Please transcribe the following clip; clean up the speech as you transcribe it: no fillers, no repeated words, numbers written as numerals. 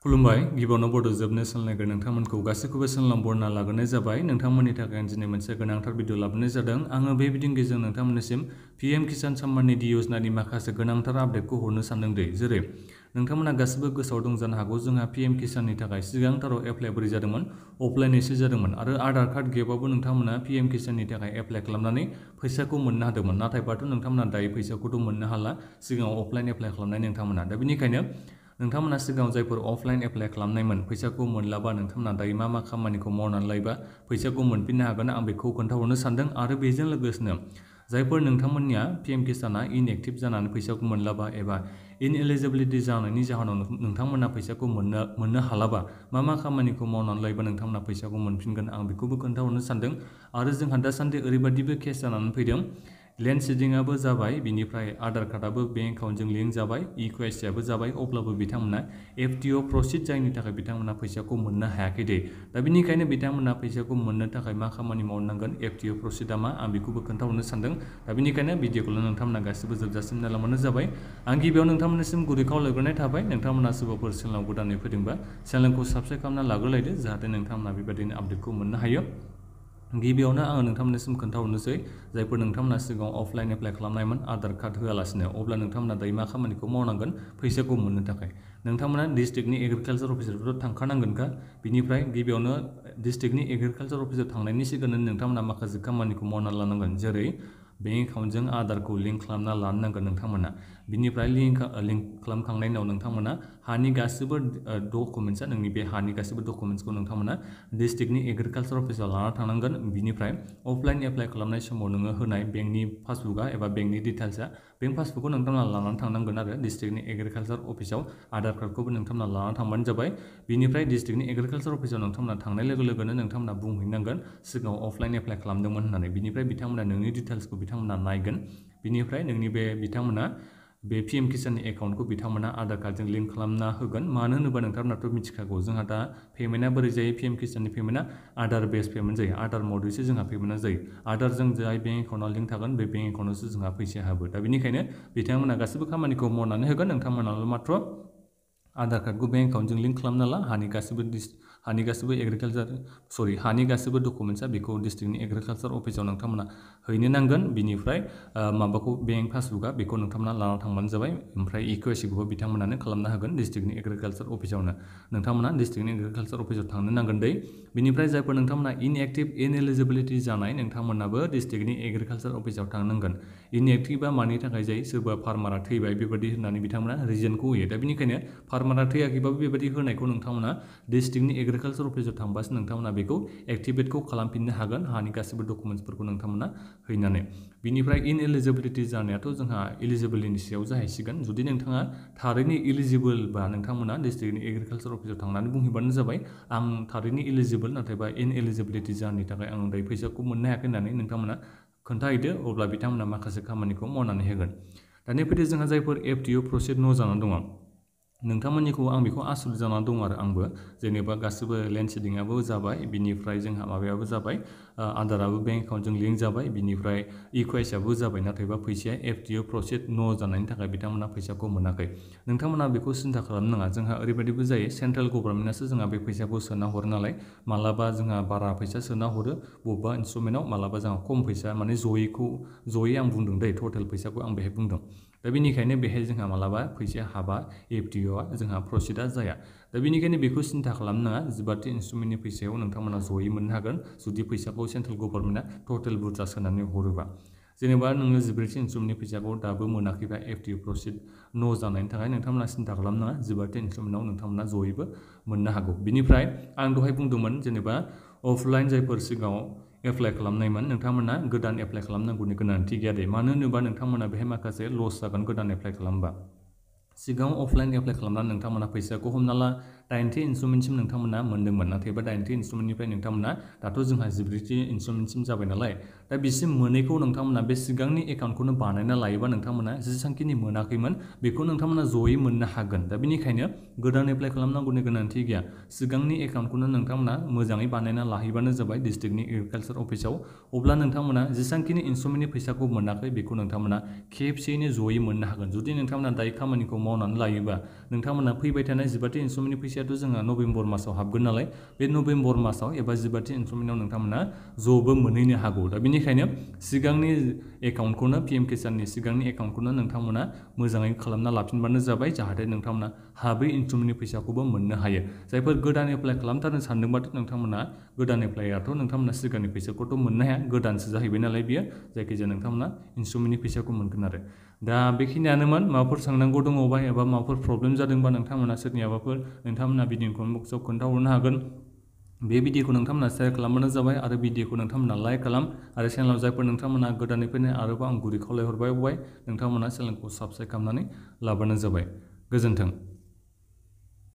खुलुमबाय गिबियावनो बड' जोबनो सोलोंनायगोन नोंथांमोनखौ गासैखौबो सोलोंबरना लाग्रोनाय जाबाय नोंथांमोननि थाखाय आं दिनै मोनसे गोनांथार भिडिअ लाबोनाय जादों आङो बे भिडिअनि गेजेरजों नोंथांमोननिसिम पीएम किसान सम्मान निधि योजनानि माखासे गोनांथार आपडेटखौ हरनो सानदों दे जेरै नोंथांमोना गासिबो गोसोआव दं जानो हागौ जोंहा पीएम किसाननि थाखाय सिगांथाराव एप्लाइ बोरै जादोंमोन अफलाइनैसो जादोंमोन आरो आधार कार्ड गैयाबाबो नोंथांमोना पीएम किसाननि थाखाय एप्लाइ खालामनानै फैसाखौ मोननो हादोंमोन नाथायबाथ' नोंथांमोना दायो फैसाखौथ' मोननो हाला सिगाङाव अफलाइन एप्लाइ खालामनाय नोंथांमोना दा बेनिखायनो नोंथांमोना सिगाङाव जायफोर अफलाइन एप्लाइ खालामनायमोन फैसाखौ मोनलाबा नोंथांमोना दायो मा खामानिखौ मावनानै लायोबा फैसाखौ मोनफिननो हागोन आं बेखौ खोन्थाहरनो सानदों आरो बेजों लोगोसेनो जायफोर नोंथांमोननिया पीएम किसाना इनएक्टिभ जानानै फैसाखौ मोनलाबा एबा इनएलिजिबिलिटि जानायनि जाहोनाव नोंथांमोना फैसाखौ मोननो हालाबा मा खामानिखौ मावनानै लायोबा नोंथांमोना फैसाखौ मोनफिनगोन आं बेखौबो खोन्थाहरनो सानदों आरो जोंहा दासान्दि ओरैबायदिबो केस जानानै फैदों लेन्ड सिडिंआबो जाबाय बिनिफ्राय आधार कार्डआबो बेंक एकाउन्टजों लिंक जाबाय इक्यूआईसिआबो जाबाय अब्लाबो बिथांमोना एफटिअ प्रसिड जायनि थाखाय बिथांमोना फैसाखौ मोननो हायाखै दे दा बेनिखायनो बिथांमोना फैसाखौ मोननो थाखाय मा खामानि मावनांगोन एफटिअ प्रसिडआ मा आं बेखौबो खोन्थाहरनो सानदों दा बेनिखायनो भिडिअखौ नोंथांमोना गासिबो जोबजासिम नायलांबानो जाबाय आं गिबियाव नोंथांमोननिसिम गुरै खावलायग्रोनाय थाबाय नोंथांमोना सोरबाफोर चेनेलाव गोदानै फैदोंबा चेनेलखौ साबस्क्राइब खालामना लाग्रोलायदो जाहाथे नोंथांमोना बेबायदिनो आपडेटखौ मोननो हायो गिबियावनो आङो नोंथांमोननिसिम खोन्थाहरनोसै जायफोर नोंथांमोना सिगाङाव अफलाइन एप्लाइ खालामनायमोन आधार कार्ड होआलासिनो अब्ला नोंथांमोना दायो मा खामानिखौ मावनांगोन फैसाखौ मोननो थाखाय नोंथांमोना डिस्ट्रिक्टनि एग्रिकालचार अफिसारफोराव थांखानांगोनखा बिनिफ्राय गिबियावनो डिस्ट्रिक्टनि एग्रिकालचार अफिसाव थांनायनि सिगांनो नोंथांमोना माखासे खामानिखौ मावना लानांगोन जेरै बेंक एकाउन्टजों आधारखौ लिंक खालामना लानो नांगोन नोंथांमोना बिनिफ्राय लिंक खालामखांनायनि उनाव नोंथांमोना हानि गासिबो डकुमेन्ट्सआ नोंनि बे हानि गासिबो डकुमेन्ट्सखौ नोंथांमोना डिस्ट्रिक्टनि एग्रिकालचार अफिसाव लाना थांनांगोन बिनिफ्राय अफलाइन एप्लाइ खालामनाय समाव नोङो होनाय बेंकनि पासबुकआ एबा बेंकनि डिटेल्सआ बेंक पासबुकखौ नोंथांमोना लानानै थांनांगोन आरो डिस्ट्रिक्टनि एग्रिकालचार अफिसाव आधार कार्डखौबो नोंथांमोना लानानै थांबानो जाबाय बिनिफ्राय डिस्ट्रिक्टनि एग्रिकालचार अफिसाव नोंथांमोना थांनाय लोगो लोगोनो नोंथांमोना बुंहैनांगोन सिगाङाव अफलाइन एप्लाइ खालामदोंमोन होननानै बिनिफ्राय बिथांमोना नोंनि डिटेल्सखौ बिथांमोना नायगोन बिनिफ्राय नोंनि बे बिथांमोना बे पीएम किसाननि एकाउन्टखौ बिथांमोना आधार कार्डजों लिंक खालामना होगोन मानो होनोबा नोंथांमोनाथ' मिथिखागौ जोंहा दा पेमेन्टआ बोरै जायो पीएम किसाननि पेमेन्टआ आधार बेस पेमेन्ट जायो आधार मदैसो जोंहा पेमेन्टआ जायो आधारजों जाय बेंक एकाउन्टआव लिंक थागोन बे बेंक एकाउन्टआवसो जोंहा फैसाया हाबो दा बेनिखायनो बिथांमोना गासिबो खामानिखौ मावनानै होगोन नोंथांमोनाल' माथ्र' आधार कार्डखौ बेंक एकाउन्टजों लिंक खालामना ला हानि गासिबो डकुमेन्ट्सआ बेखौ डिस्ट्रिक्टनि एग्रिकालचार अफिसाव नोंथांमोना हैनो नांगोन बिनिफ्राय माबाखौ बेंक पासबुकआ बेखौ नोंथांमोना लाना थांबानो जाबाय ओमफ्राय इक्यूआईसिखौबो बिथांमोनानो खालामना होगोन डिस्ट्रिक्टनि एग्रिकालचार अफिसावनो नोंथांमोना डिस्ट्रिक्टनि एग्रिकालचार अफिसाव थांनो नांगोन दै बिनिफ्राय जायफोर नोंथांमोना इनएक्टिभ इनएलिजिबिलिटि जानाय नोंथांमोनाबो डिस्ट्रिक्टनि एग्रिकालचार अफिसाव थांनांगोन इनएक्टिभआ मानि थाखाय जायो सोरबा फार्मारा थैबाय बेबायदि होननानै बिथांमोना रिजनखौ होयो दा बेनिखायनो फार्मारा थैयाखैबाबो बेबायदि होनायखौ नोंथांमोना डिस्ट्रिक्टनि एग्रिकालचार अफिसाव थांबासो नोंथांमोना बेखौ एक्टिभेटखौ खालामफिननो हागोन हानि गासिबो डकुमेन्ट्सफोरखौ नोंथांमोना हैनानै बिनिफ्राय इनएलिजिबिलिटि जानायाथ' जोंहा इलिजिबोलनि सायाव जाहैसिगोन जुदि नोंथाङा थारैनो इलिजिबोलबा नोंथांमोना डिस्ट्रिक्टनि एग्रिकालचार अफिसाव थांनानै बुंहैबानो जाबाय आं थारैनो इलिजिबोल नाथायबा इनएलिजिबिलिटि जाहोननि थाखाय आं दायो फैसाखौ मोननो हायाखै होननानै नोंथांमोना खोन्थाहैदो अब्ला बिथांमोना माखासे खामानिखौ मावनानै होगोन दानिया फैदो जोंहा जायफोर एफटिअ प्रसिड न' जानानै दङ नोंथांमोननिखौ आं बेखौ आसुरित जानानै दं आरो आंबो जेनेबा गासिबो लेन्ड सिडिंआबो जाबाय बिनिफ्राय जोंहा माबायाबो जाबाय आधाराबो बेंक एकाउन्टजों लिंक जाबाय बिनिफ्राय इक्यूआईसिआबो जाबाय नाथायबा फैसाया एफटिअ प्रसिड न' जानायनि थाखाय बिथांमोना फैसाखौ मोनाखै नोंथांमोना बेखौ सिन्था खालामनो नाङा जोंहा ओरैबायदिबो जायो सेन्ट्रेल गभर्नमेन्टआसो जोंहा बे फैसाखौ सोना हरो नालाय मालाबा जोंहा बारा फैसा सोना हरो बबेबा इन्स्ट्रुमेन्टआव मालाबा जोंहा खम फैसा माने जयै आं बुंदों दै टटेल फैसाखौ आं बेहाय बुंदों दा बेनिखायनो बेहाय जोंहा मालाबा फैसाया हाबा एफटिअआ जोंहा प्रसिडआ जाया दा बेनिखायनो बेखौ सिन्था खालामनो नाङा 14 इन्स्ट्रुमेन्टनि फैसायाव नोंथांमोना जयै मोननो हागोन जुदि फैसाखौ सेन्ट्रेल गभर्नमेन्टआ टटेल बुरजा सोनानै हरोबा जेनेबा नोङो 14 इन्स्ट्रुमेन्टनि फैसाखौ दाबो मोनाखैबा एफटिअ प्रसिड न' जानायनि थाखाय नोंथांमोना सिन्था खालामनो नाङा 14 इन्स्ट्रुमेन्टआव नोंथांमोना जयैबो मोननो हागौ बिनिफ्राय आं दहाय बुंदोंमोन जेनेबा अफलाइन जायफोर सिगाङाव एप्लाइ खालामनायमोन नोंथांमोना गोदान एप्लाइ खालामनांगौनि गोनांथि गैया दे मानो होनोबा नोंथांमोना बेहाय माखासे लस जागोन गोदान एप्लाइ खालामबा सिगाङाव अफलाइन एप्लाइ खालामनानै नोंथांमोना फैसाखौ हमना ला 90 इन्स्ट्रुमेन्टसिम नोंथांमोना मोन्दोंमोन नाथायबा 90 इन्स्ट्रुमेन्टनिफ्राय नोंथांमोना दाथ' जोंहा 14 इन्स्ट्रुमेन्टसिम जाबाय नालाय दा बिसिम मोनैखौ नोंथांमोना बे सिगांनि एकाउन्टखौनो बानायना लायोबा नोंथांमोना जेसेबांखिनि मोनाखैमोन बेखौ नोंथांमोना जयै मोननो हागोन दा बेनिखायनो गोदान एप्लाइ खालामनांगौनि गोनांथि गैया सिगांनि एकाउन्टखौनो नोंथांमोना मोजाङै बानायना लाहैबानो जाबाय डिस्ट्रिक्टनि एग्रिकालचार अफिसाव अब्ला नोंथांमोना जेसेबांखिनि इन्स्ट्रुमेन्टनि फैसाखौ मोनाखै बेखौ नोंथांमोना खेबसेयैनो जयै मोननो हागोन जुदि नोंथांमोना दायो खामानिखौ मावनानै लायोबा नोंथांमोना फैबाय थानाय 14 इन्स्ट्रुमेन्टनि फैसायाथ' जोंहा नभेम्बर मासाव हाबगोन नालाय बे नभेम्बर मासाव एबा 15थि इनस्टलमेन्टआव नोंथांमोना ज'बो मोनहैनो हागौ। दा बेनिखायनो सिगांनि एकाउन्टखौनो पिएम किसाननि सिगांनि एकाउन्टखौनो नोंथांमोना मोजाङै खालामना लाफिनबानो जाबाय जाहाथे नोंथांमोना हाबै इनस्टलमेन्टनि फैसाखौबो मोननो हायो। जायफोर गोदान एप्लाइ खालामथारनो सानदोंबाथ' नोंथांमोना गोदान एप्लाइआथ' नोंथांमोना सिगांनि फैसाखौथ' मोननो हाया, गोदानसो जाहैबाय नालाय बियो। जायखिजाया नोंथांमोना इनस्टलमेन्टनि फैसाखौ मोनगोन आरो। दा बेखिनियानोमोन। माबाफोर सोंनांगौ दङबा एबा माबाफोर प्रब्लेम जादोंबा नोंथांमोना सोरनियाबाफोर नोंथांमोना भिडिअ कमेन्ट बक्सआव खोन्थाहरनो हागोन। बे भिडिअखौ नोंथांमोना शेयार खालामबानो जाबाय आरो भिडिअखौ नोंथांमोना लाइक खालाम आरो चेनेलाव जायफोर नोंथांमोना गोदानै फैनाय आरोबाव आं गुरै खावलायहरबाय चेनेलखौ साबस्क्राइब खालामनानै लाबानो जाबाय। गोजोन्थों।